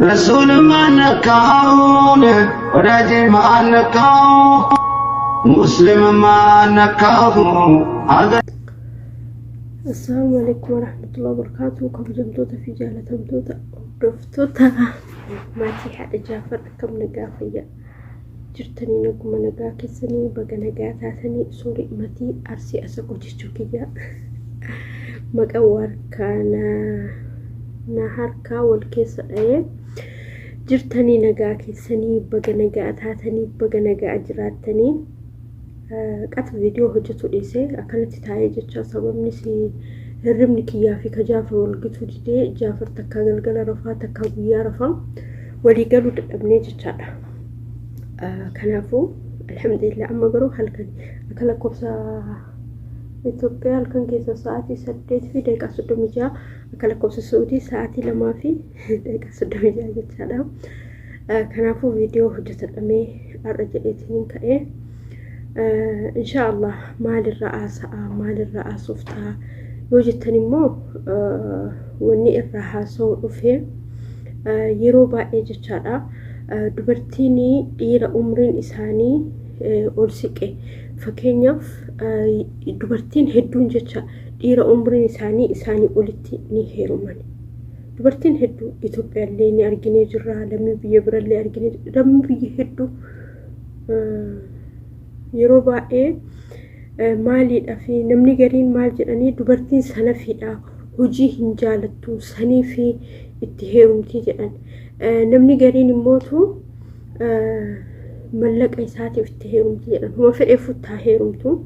ረሱልም አልነካውን፣ ወዳጅም አልነካው፣ ሙስሊምም አልነካው። Assalaamu alaikum warahmatullahi wabarakatuh. Kabajamtoota fi jaalatamtoota hordoftoota maatii haadha Jaafar, akkam nagaa fayyaa jirtanii? Naguma nagaa keessanii, baga nagaa taatanii. Sorry, matii Arsii Asaqoo jechuu kiyya, maqaa warkaa na harkaa wal keessa dha'ee. Jirtanii nagaa keessanii, baga nagaa taatanii, baga nagaa jiraattanii. Qata viidiyoo hojjetu dhiisee akkanatti taa'ee jecha. Sababnis hirribni kiyyaa fi ka Jaafar wal gituu didee. Jaafar takkaa galgala rafaa, takkaa guyyaa rafaa, walii galuu dadhabnee jechaadha. Kanaafuu alhamdulillah, amma garuu halkan akka lakkoofsa Itoophiyaa halkan keessa sa'aatii 8:36, akka lakkoofsa Suudii sa'aatii 2:36 jechaadha. Kanaafuu viidiyoo hojjetadhamee har'a jedheetiin ka'ee. Insha Allah, maalirraa haasa'a, maalirraa haasoftaa yoo jettan immoo, wanni irraa haasa'u dhufee yeroo baay'ee jechaadha. Dubartiin dhiira umriin isaanii ol siqe, fakkeenyaaf dubartiin hedduun jecha dhiira umriin isaanii isaanii olitti ni heeruman. Dubartiin hedduu Itoophiyaallee ni arginee jirra, lammii biyya birallee arginee, lammii biyya hedduu yeroo baay'ee. Maaliidha fi namni gariin maal jedhanii, dubartiin sanafiidha, hojii hin jaalattu, sanii fi itti heerumtii jedhan. Namni gariin immootu mallaqa isaatiif itti heerumti jedhan. Huma fedhee futtaa heerumtu.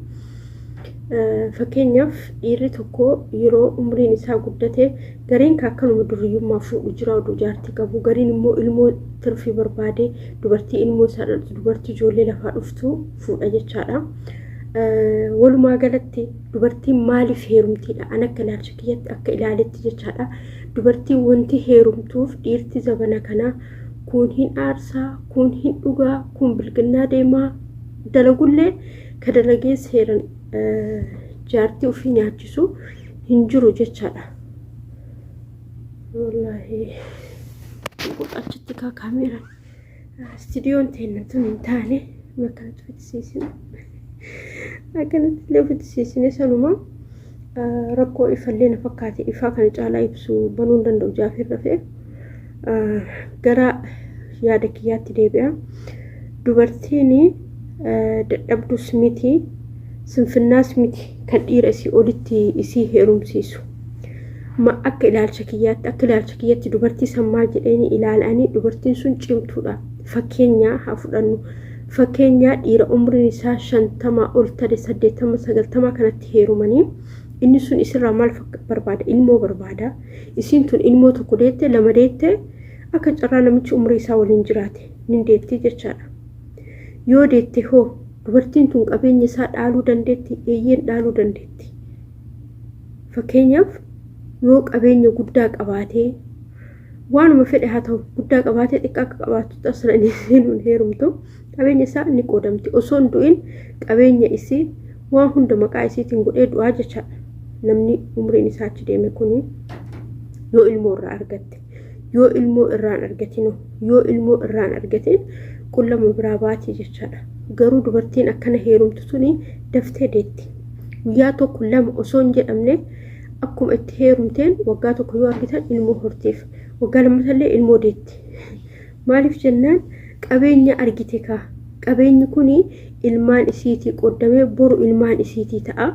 Fakkeenyaaf dhiirri tokko yeroo umriin isaa guddate, gariin ka akkanuma duriyyummaa fuudhu jira oduu jaartii qabu, gariin immoo ilmoo tirfii barbaade, dubartii ilmoo isaa dhaltu, dubartii ijoollee lafaa dhuftu fuudha jechaadha. Walumaa galatti dubartiin maaliif heerumtiidha? An akka ilaalcha kiyyatti, akka ilaaletti jechaadha. Dubartiin wanti heerumtuuf, dhiirti zabana kanaa kun hin aarsaa, kun hin dhugaa, kun bilginnaa deemaa, dalagullee ka dalagee seeran jaartii ofii nyaachisu hin jiru jechaadha. Wallaahi achitti kaa kaameeraan istiidiyoon teenna tun hin taane, akkanatti ofitti siisine, akkanatti illee ofitti siisine. Sanuma rakkoo ifallee na fakkaate, ifaa kana caalaa ibsu banuu hin danda'u. Jaafir rafee. Gara yaada kiyyaatti deebi'a. Dubartiin dadhabdus miti, sinfinnaas miti kan dhiira isii olitti isii heerumsiisu. Ma akka ilaalcha kiyyaatti, akka ilaalcha kiyyatti dubartii san maal jedheeni ilaalanii, dubartiin sun cimtuudha. Fakkeenyaa haa fudhannu. Fakkeenyaa dhiira umriin isaa 50 ol ta'e, 80, 90 kanatti heerumanii, inni sun isirraa maal barbaada? Ilmoo barbaada. Isiin tun ilmoo tokko deette, lama deette, akka carraa namichi umrii isaa waliin jiraate nin deetti jechaadha. Yoo deette hoo, dubartiin tun qabeenya isaa dhaaluu dandeetti? Eeyyeen, dhaaluu dandeetti. Fakkeenyaaf yoo qabeenya guddaa qabaatee, waanuma fedhe haa ta'u, guddaa qabaatee xiqqaa akka qabaattu asiranii seenuun heerumtu, qabeenya isaa ni qoodamti. Osoo hin du'in qabeenya isii waan hunda maqaa isiitiin godhee du'aa jechaadha. Namni umriin isaa achi deeme kuni yoo ilmoo irraa argatte, yoo ilmoo irraan argatino, yoo ilmoo irraan argatin qullama biraa baatii jechaadha. Garuu dubartiin akkana heerumtu tuni daftee deetti. Guyyaa tokko lama osoo hin jedhamne, akkuma itti heerumteen waggaa tokko yoo argitan ilmoo hortiif, waggaa lammatallee ilmoo deetti. Maaliif jennaan, qabeenya argite kaa. Qabeenyi kuni ilmaan isiitii qoddamee boru ilmaan isiitii ta'a,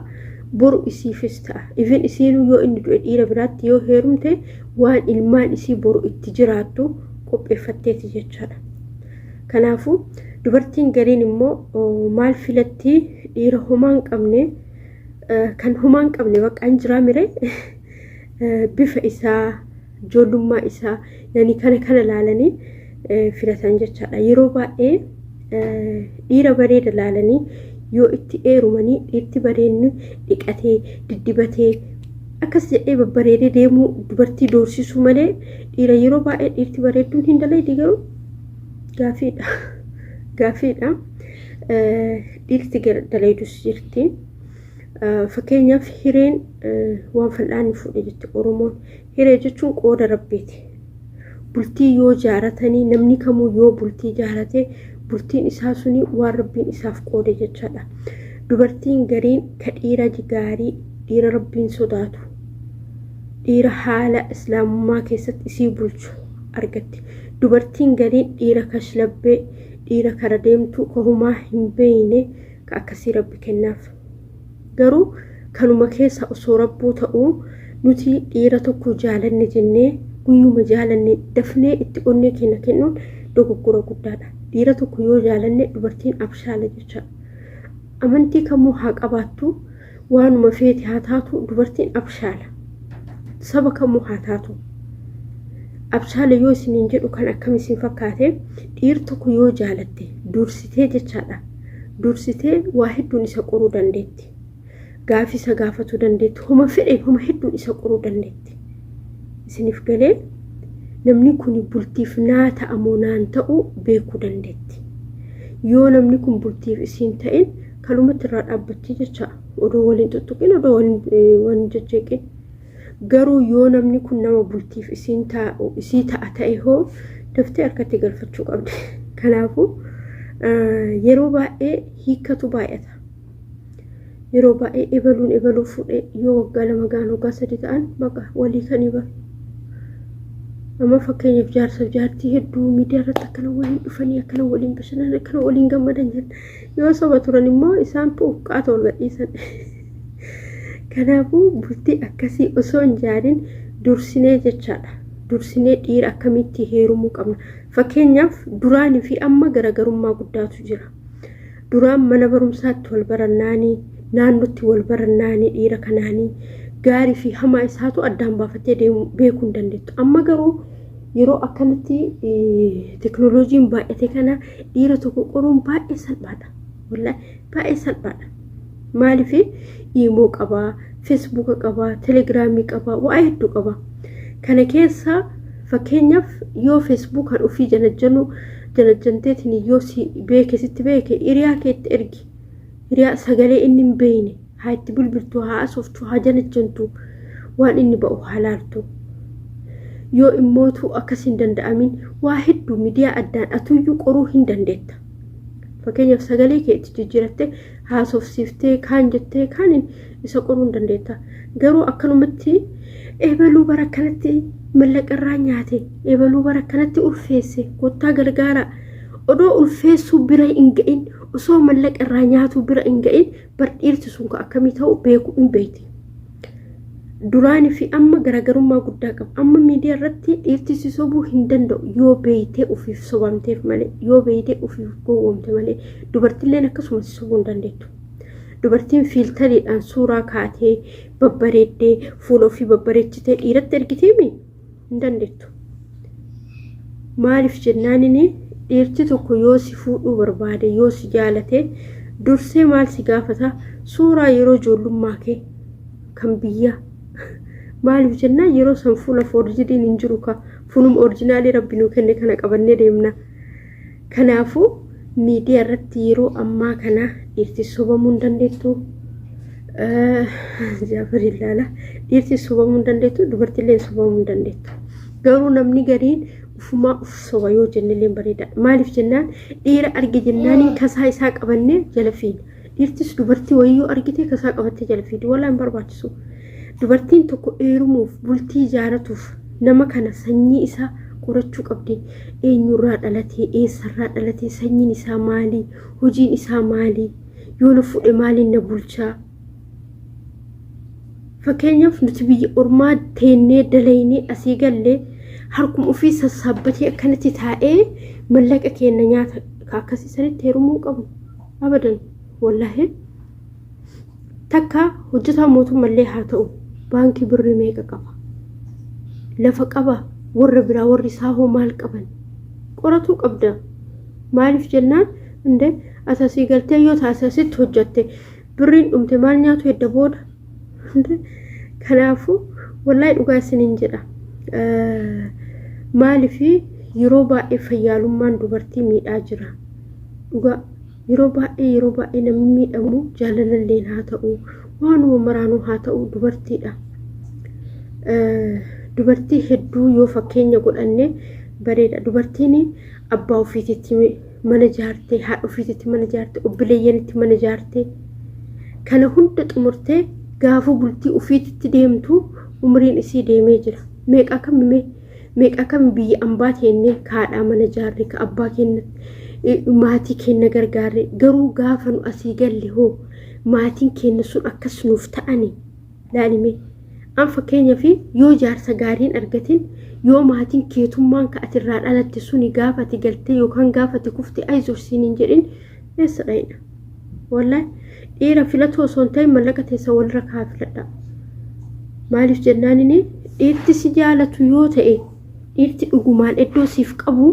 boru isiifis ta'a. Even isiinuu yoo inni du'e dhiira biraatti yoo heerumte, waan ilmaan isii boru itti jiraattu qopheeffatteeti jechaadha. Kanaafuu dubartiin gariin immoo maal filatti? Dhiira homaa hin qabne, kan homaa hin qabne bakka hin jiraa mire, bifa isaa, ijoollummaa isaa, yani kana kana laalanii filatan jechaadha. Yeroo baay'ee dhiira bareeda laalanii yoo itti eerumanii, dhiirti bareenni dhiqatee diddibatee akkas jedhee babbareedee deemuu dubartii doorsisuu malee, dhiira yeroo baay'ee dhiirti bareedduun hin dalaydi. Garuu gaafiidha, gaafiidha. Dhiirti dalaydus jirti. Fakkeenyaaf hireen waan fal'aanni fuudhe jetti Oromoon. Hiree jechuun qooda Rabbiiti. Bultii yoo jaaratanii, namni kamuu yoo bultii jaarate, bultiin isaa suni waan Rabbiin isaaf qoode jechaadha. Dubartiin gariin ka dhiira gaarii, dhiira Rabbiin sodaatu, dhiira haala islaamummaa keessatti isii bulchu argatti. Dubartiin gariin dhiira kashlabbee, dhiira kara deemtu, ka humaa hin beeyne, ka akkasii Rabbi kennaaf. Garuu kanuma keessa osoo Rabbuu ta'uu, nuti dhiira tokko jaalanne jennee guyyuma jaalanne dafnee itti onnee keenya kennuun dogoggora guddaadha. Dhiira tokko yoo jaalanne, dubartiin abshaala jecha. Amantii kamuu haa qabaattu, waanuma feete haa taatu, dubartiin abshaala. Saba kamuu haa taatu. Abshaala yoo isiniin jedhu kan akkam isin fakkaate? Dhiira tokko yoo jaalatte dursitee jechaadha. Dursitee waa hedduun isa qoruu dandeetti. Gaafii isa gaafatuu dandeetti. Homa fedhe homa hedduun isa qoruu dandeetti. Isiniif galee, namni kun bultiif naa ta'a moo naan ta'u beekuu dandeetti. Yoo namni kun bultiif isiin ta'in, kalumatti irraa dhaabbatti jecha, odoo waliin tuttuqin, odoo waliin jejjeeqin. Garuu yoo namni kun nama bultiif isiin taa'u isii ta'a ta'e hoo, daftee harkatti galfachuu qabdi. Kanaafuu yeroo baay'ee hiikkatu baay'ata. Yeroo baay'ee ebaluun ebaluu fuudhee yoo waggaa 2 gaan, waggaa 3 ta'an, baqa walii kanii bara. Amma fakkeenyaaf jaarsaaf jaartii hedduu miidiyaa irratti akkana waliin dhufanii, akkana waliin bashannanan, akkana waliin gammadan jenna. Yoo soba turan immoo isaan puuqqaata wal gadhiisan. Kanaafuu bultii akkasii osoo hin jaarin dursinee jechaadha. Dursinee dhiira akkamitti heerumuu qabna? Fakkeenyaaf duraanii fi amma garaagarummaa guddaatu jira. Duraan mana barumsaatti wal barannaanii, naannootti wal barannaanii, dhiira kanaanii gaarii fi hamaa isaatu addaan baafattee deemuu beekuu hin dandeettu. Amma garuu yeroo akkanatti teknooloojiin baay'ate kana, dhiira tokko qoruun baay'ee salphaadha. Wallaahi baay'ee salphaadha. Maaliif? Iimoo qabaa, Feesbuuka qabaa, Telegiraamii qabaa, waa hedduu qabaa. Kana keessa fakkeenyaaf yoo Feesbuukaan ofii janajjanuu janajjanteetiin yoo si beeke, sitti beeke, hiriyaa keetti ergi. Hiriyaa sagalee inni hin beekne haa itti bilbiltu, haa asooftu, haa janajjantu, waan inni ba'u haa laaltu. Yoo immootu akkas hin danda'amin, waa hedduu miidiyaa addaan atuyyuu qoruu hin dandeetta. Fakkeenyaaf sagalee kee itti jijjiirattee haasofsiiftee, kaan jettee kaaniin isa qoruu hin dandeetta. Garuu akkanumatti ebaluu bara akkanatti mallaqarraa nyaate, ebaluu bara akkanatti ulfeesse, kottaa gargaara. Odoo ulfeessuu bira hin ga'in, osoo mallaqarraa nyaatuu bira hin ga'in, bar dhiirti sun akkamii ta'u beekuu hin beekti. Duraanii fi amma garaagarummaa guddaa qaba. Amma miidiyaa irratti dhiirti si sobuu hin danda'u yoo beeytee ofiif sobamteef malee, yoo beeytee ofiif gowwoomte malee, dubartilleen akkasuma si sobuu hin dandeettu. Dubartiin filteriidhaan suuraa kaatee babbareeddee, fuula ofii babbareechitee dhiiratti ergiteemi hin dandeettu. Maaliif jennaanini, dhiirti tokko yoo si fuudhuu barbaade, yoo si jaalate, dursee maal si gaafata? Suuraa yeroo ijoollummaa kee kan biyyaa. Maaliif jennaan, yeroo san fuula forgediin hin jiru, ka fuuluma originalii Rabbi nuu kenne kana qabannee deemna. Kanaafuu miidiyaa irratti yeroo ammaa kana dhiirti sobamuu hin dandeettu. Jaafar ilaala. Dhiirti sobamuu hin dandeettu, dubartiillee sobamuu hin dandeettu. Garuu namni gariin ufumaa uf soba yoo jennellee bareedaadha. Maaliif jennaan, dhiira arge jennaaniin kasaa isaa qabannee jala fiina. Dhiirtis dubartii wayii yoo argite kasaa qabattee jala fiidi. Walaa hin barbaachisu. Dubartiin tokko heerumuuf, bultii ijaaratuuf, nama kana sanyii isaa qorachuu qabdi. Eenyurraa dhalatee, eessarraa dhalatee, sanyiin isaa maali, hojiin isaa maali, yoo na fuudhe maaliin na bulchaa? Fakkeenyaaf nuti biyya ormaa teennee dalaynee asii gallee, harkuma ofii sassaabbatee akkanatti taa'ee mallaqa keenya nyaata, akkasii sanitti heerumuu qabu. Abadan, wallaahi. Takka hojjetaa mootummallee haa ta'u, baankii birrii meeqa qaba? Lafa qaba? Warra biraa, warri isaa hoo maal qaban? Qoratuu qabda. Maaliif jennaan, indee asasii galtee yoo taate asitti hojjatte, birriin dhumte, maal nyaatu hedda booda? Kanaafuu wallaahi dhugaa isiniin jedha. Maaliif yeroo baay'ee fayyaalummaan dubartii miidhaa jira? Dhugaa yeroo baay'ee namni miidhamu, jaalalalleen haa ta'u, waanuma maraanuu haa ta'u, dubartiidha. Dubartii hedduu yoo fakkeenya godhanne, Bareeda. Dubartiin abbaa ofiititti mana jaartee, haadha ofiititti mana jaartee, obboleeyyanitti mana jaartee kana hunda xumurtee gaafa bultii ofiititti deemtu umriin isii deemee jira. Meeqa akkamii mee meeqa akkamii biyya ambaa teennee kaadhaa mana jaarre ka abbaa keenya maatii keenya gargaarre garuu gaafa nu asii galle hoo maatiin keenya sun akkas nuuf ta'ani laalime. An fakkeenyaaf yoo jaarsa gaariin argatin yoo maatiin keetummaan ka ati irraa dhalatte suni gaafa ati galtee yookaan gaafa ati kufte ayizor siin hin jedhin eessa dhayna. Wallahi dhiira filatu osoo hin ta'in mallaqa teessa walirra kaa filadha. Maaliif jennaan inni dhiirti si jaalatu yoo ta'e dhiirti dhugumaan iddoo siif qabu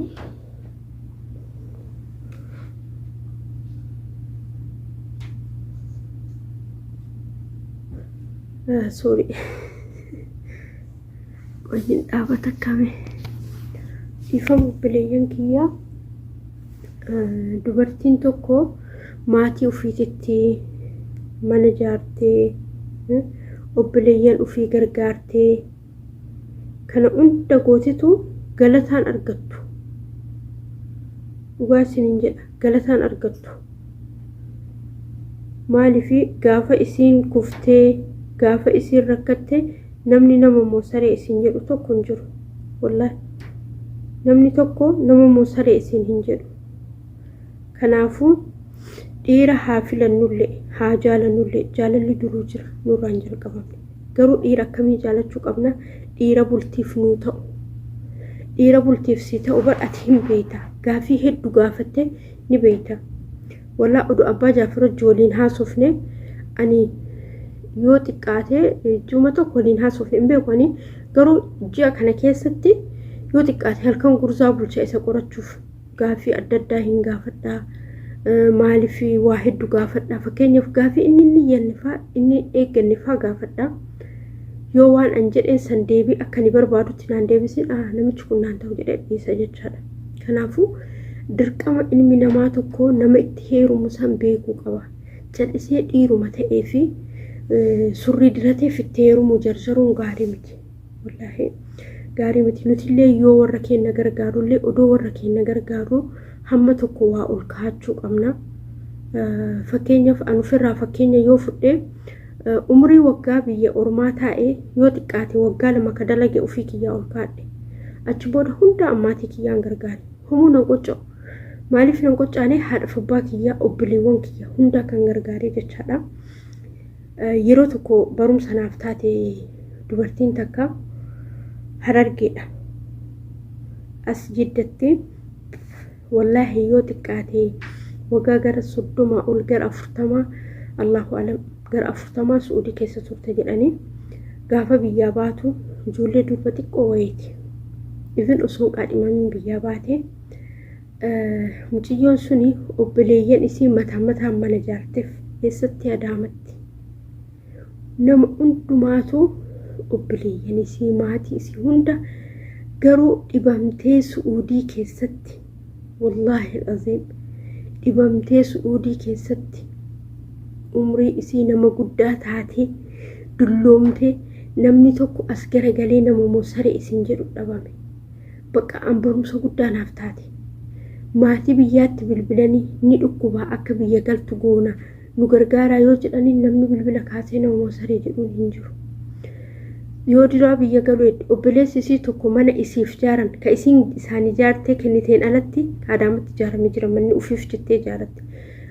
sorry wajjin dhaabata akkame dhiifama obboleeyyan kiyyaa. Dubartiin tokko maatii ofiititti mana jaartee obboleeyyan ofii gargaartee kana hunda gootetu galataan argattu. Dhugaa isiniin jedha galataan argattu. Maaliif gaafa isiin kuftee gaafa isiin rakkatte namni nama moo saree isin jedhu tokko hin jiru. Wallaahi namni tokko nama moo saree isin hin jedhu. Kanaafuu dhiira haa filannullee haa jaalannullee jaalalli duruu jira nurraa hin jalqabamne. Garuu dhiira akkamii jaalachuu qabna? Dhiira bultiif nuu ta'u. Dhiira bultiif sii ta'u bar ati hin beekta. Gaafii hedduu gaafatte ni beekta. Wallaa oduu abbaa Jaafar wajji waliin haasofne ani yoo xiqqaate ji'uma tokko waliin haasofne hin beeku ani garuu ji'a kana keessatti yoo xiqqaate halkan gurzaa bulcha isa qorachuuf gaafii adda addaa hin gaafadhaa. Maaliif waa hedduu gaafadhaa fakkeenyaaf gaafii inni inni yanne faa inni eegganne faa gaafadhaa. Yoo waan an jedheen san deebii akka ani barbaadutti naan deebisin namichi kun naan ta'u jedhee dhiisa jechaadha. Kanaafuu dirqama ilmi namaa tokko nama itti heerumu san beekuu qaba. Cal'isee dhiiruma ta'ee fi surrii dirateef itti heerumuu jarjaruun gaarii miti. Wallaahi gaarii miti. Nutillee yoo warra keenya gargaarullee odoo warra keenya gargaarru hamma tokko waa ol kaa'achuu qabna. Fakkeenyaaf an ofirraa fakkeenya yoo fudhe umurii waggaa biyya ormaa taa'e yoo xiqqaate waggaa 2 ka dalage ofii kiyyaa ol kaa'adhe. Achi booda hunda ammaatii kiyyaan gargaare. Homuu nan qocca'u. Maaliif nan qoccaane haadhaaf abbaa kiyyaa obboleewwan kiyya hunda kan gargaare jechaadha. Yeroo tokko barumsa naaf taate dubartiin takka Harargeedha. As jiddatti wallaahi yoo xiqqaate waggaa gara 30 ol gara 40 Allahu alam gara 40 Su'uudii keessa turte jedhanii gaafa biyyaa baatu ijoollee durba xiqqoo wayiiti. Even osoo hin qaadhimamiin biyyaa baate mucayyoon suni obboleeyyan isii mataa mataan mana jaarteef eessatti Adaamatti. Nama hundumaatu obboleeyyan isii maatii isii hunda garuu dhibamtee Su'uudii keessatti wallaahi aziim dhibamtee Su'uudii keessatti umrii isii nama guddaa taatee dulloomtee namni tokko as garagalee nama moo saree isin jedhu dhabame. Bakka an barumsa guddaa naaf taate. Maatii biyyaatti bilbilanii ni dhukkubaa akka biyya galtu goona nu gargaaraa yoo jedhanii namni bilbila kaasee nama moo saree jedhuun hin jiru. Yoo duraa biyya galuu hedde obboleessi isii tokko mana isiif jaaran ka isiin isaanii jaartee kenniteen alatti ka Adaamatti ijaaramee jira manni ofiif jettee ijaaratte.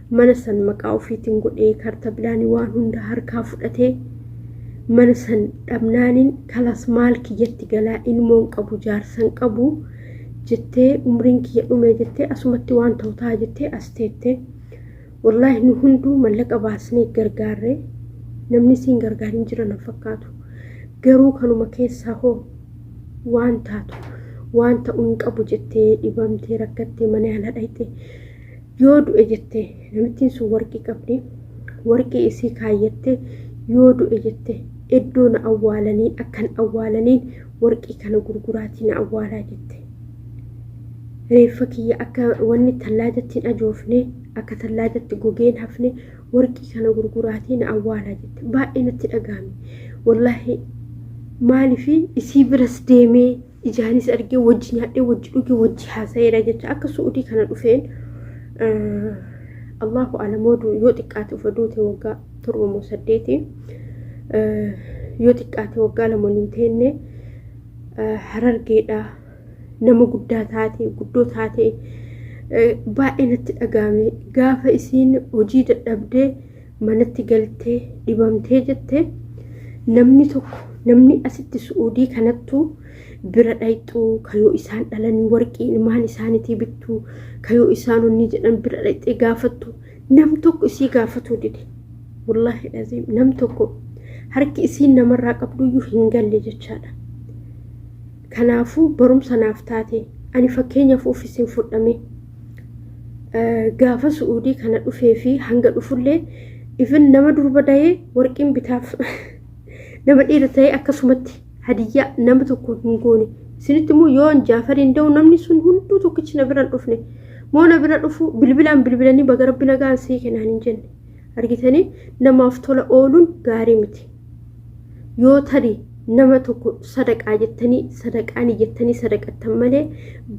Mana san maqaa ofiitiin godhee karta bilaanii waan hunda harkaa fudhatee mana san dhabnaaniin kalas maal kiyyatti galaa ilmoon qabu jaarsan qabu jettee umriin kiyya dhume jettee asumatti waan ta'u ta'a jettee as teette. Wallaahi nu hunduu mallaqa baasnee gargaarre namni siin gargaarin jira nan fakkaatu. Garuu kanuma keessaa hoo waan taatu waan ta'u hin qabu jettee dhibamtee rakkattee mana yaalaa dhayxee yoo du'e jettee namittiin sun warqii qabdi warqii isii kaayyattee yoo du'e jette iddoo na awwaalaniin akkan awwaalaniin warqii kana gurguraatii na awwaalaa jette. Reeffa kiyya akka wanni tallaajatti hin ajoofne akka tallaajatti gogeen hafne warqii kana gurguraatii na awwaalaa jette. Baay'ee natti dhagahame. Wallaahi maaliif isii biras deemee Ijaanis argee wajji nyaadhee wajji dhugee wajji haasa'eera jecha akka Su'udii kana dhufeen Allahu alamoo yoo xiqqaate ufa duute waggaa 7 moo 8 yoo xiqqaate waggaa 2 waliin teenne. Harargeedha, nama guddaa taate, guddoo taate, baay'ee natti dhaga'ame. Gaafa isiin hojii dadhabdee manatti galtee dhibamtee jette, namni tokko, namni asitti Su'uudii kanattu bira dhayxuu kayoo isaan dhalanii warqii ilmaan isaaniitii bittuu kayoo isaan onni jedhan bira dhayxee gaafattu, nam tokko isii gaafatuu dide. Wallaahi aziim, nam tokko harki isiin namarraa qabduyyuu hin galle jechaadha. Kanaafuu barumsa naaf taate. Ani fakkeenyaaf of isin fudhame, gaafa Su'uudii kana dhufee fi hanga dhufullee ifin nama durba da'ee warqiin bitaaf, nama dhiira ta'ee akkasumatti hadiyyaa nama tokko hin goone. Isinitti immoo yoo an Jaafariin da'u namni sun hunduu tokkichi na bira hin dhufne. Moo na bira dhufu bilbilaan bilbilanii baga Rabbi nagaan sii kennaan hin jenne. Argitanii, namaaf tola ooluun gaarii miti. Yoo tarii nama tokko sadaqaa jettanii sadaqaanii jettanii sadaqattan malee,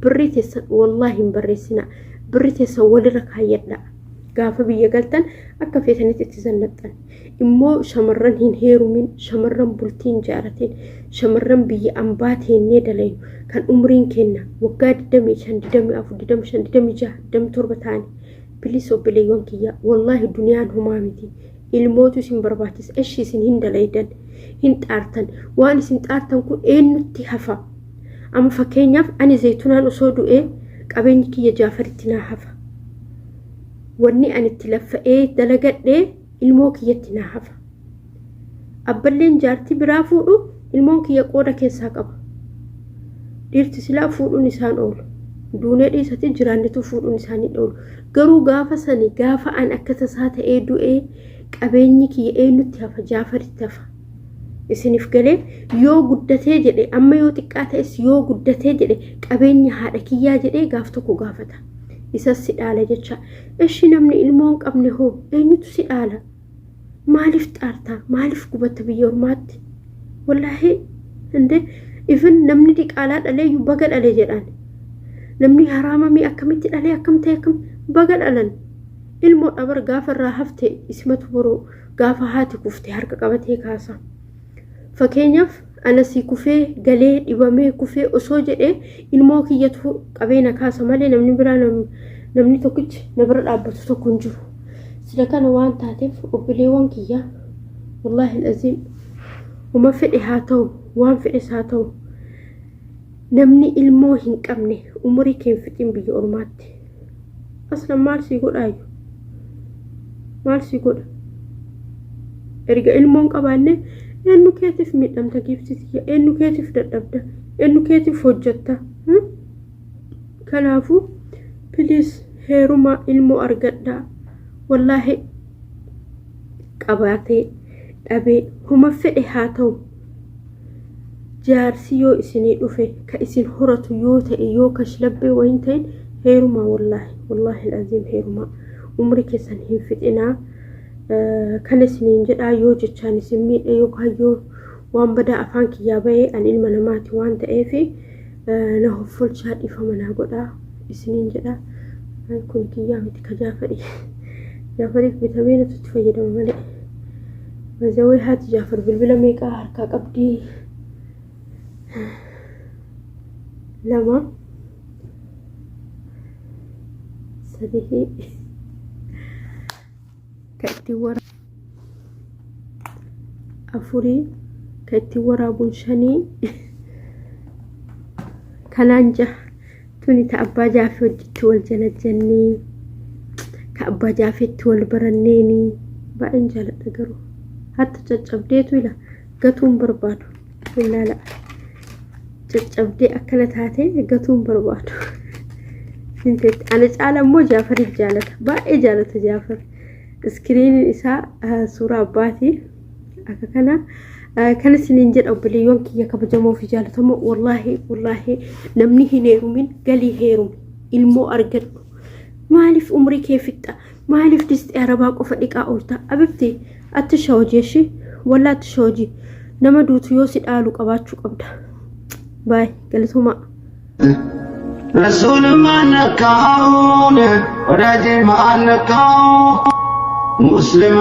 birrii teessan wallaahi hin barreessinaa. Birrii teessan walirra kaayyadhaa. Gaafa biyya galtan akka feetanitti itti zannaxxan. Immoo shamarran hin heerumin, shamarran bultii hin jaaratin, shamarran biyya ambaa teennee dalaynu kan umriin kenna waggaa 25, 24, 25, 26, 27 ta'an, please obboleeyyan kiyya, wallaahi duniyaan homaa miti. Ilmootu isin barbaachisa. Eshi, isin hin dalaydan, hin xaartan. Waan isin xaartan kun eenyutti hafa? Amma fakkeenyaaf ani Zaytunaan osoo du'ee qabeenyi kiyya Jaafaritti naa hafa. Wanni ani itti laffa'ee dalagadhee ilmoo kiyyatti naa hafa. Abballeen jaartii biraa fuudhu ilmoon kiyya qooda keessaa qaba. Dhiirti silaa fuudhuun isaan oolu. Duunee dhiisati jiraannetu fuudhuun isaanii oolu. Garuu gaafa sani, gaafa an akka tasaa ta'ee du'ee, qabeenyi kiyya eenyutti hafa? Jaafaritti hafa. Isiniif galee? Yoo guddatee jedhe, amma yoo xiqqaa ta'es, yoo guddatee jedhe qabeenya haadha kiyyaa jedhee gaaf tokko gaafata. Isas si dhaala jecha. Eshi, namni ilmoo hin qabne hoo eenyutu si dhaala? Maaliif xaartaa? Maaliif gubatta biyya ormaatti? Wallaahi inde ifin namni diqaalaa dhaleeyyuu baga dhale jedhaan. Namni haraamamii akkamitti dhalee, akkam ta'e, akkam baga dhalan. Ilmoo dhabar gaafa irraa hafte isimatu boroo gaafa haati kufte harka qabatee kaasa. Fakkeenyaaf anasii kufee galee dhibamee kufee osoo jedhee ilmoo kiyyatu qabee na kaasa malee namni biraa, namni tokkichi na bira dhaabbatu tokko hin jiru. Sila kana waan taateef, obboleewwan kiyya, wallaahi aziim, uma fedhe haa ta'u, waan fedhes haa ta'u, namni ilmoo hin qabne umurii kee hin fixin biyya ormaatti. Aslan maal sii godhaayyu? Maal sii godha? Erga ilmoon qabaanne eenyu keetiif miidhamta, giifti? Eenyu keetiif dadhabda? Eenyu keetiif hojjetta? Kanaafuu please heeruma, ilmoo argadhaa. Wallaahi qabaatee dhabee huma fedhe haa ta'u, jaarsi yoo isinii dhufe ka isin horatu yoo ta'e, yoo kashlabbee wayin ta'in, heerumaa. Wallaahi, wallaahi aziim, heerumaa, umrii keessan hin fixinaa. Kan isiniin jedhaa, yoo jechaan isin miidhe yookaan yoo waan badaa afaan kiyyaa bahee, an ilma namaati waan ta'eef na hoffolchaa, dhiifama naa godhaa isiniin jedha. Kun kiyyaa miti, ka Jaafarii, Jaafariif bitamee natu itti fayyadama malee. Mazawee haati Jaafar bilbila meeqaa harkaa qabdii? Lama, sadii, ka ittiin wara afurii, ka ittiin waraabuun shanii, kanaan jaha. Tuni ta abbaa Jaafee hojjetti wal jalajjannee, ka abbaa Jaafeetti wal baranneeni. Baay'een jaaladha, garuu hatta caccabdeetu ila gatuun barbaadu. Ilaala, caccabdee akkana taate gatuun barbaadu. Ana caala immoo Jaafariif jaalata, baay'ee jaalata Jaafar. Iskiriiniin isaa suuraa abbaati. Akka kana kan isiniin jedha, obboleeyyoon kiyya kabajamoo fi jaalatamoo, wallaahi, wallaahi, namni hin heerumin galii heerumi, ilmoo argadhu. Maaliif umrii kee fixxa? Maaliif distii arabaa qofa dhiqaa oolta? Abibti atti shawojii, eshi wallaa atti shawojii, nama duutu yoo si dhaalu qabaachuu qabda. Baay galatoomaa. Rasuulummaan nakkaa'uun, wadaajimmaan nakkaa'u, Muslima.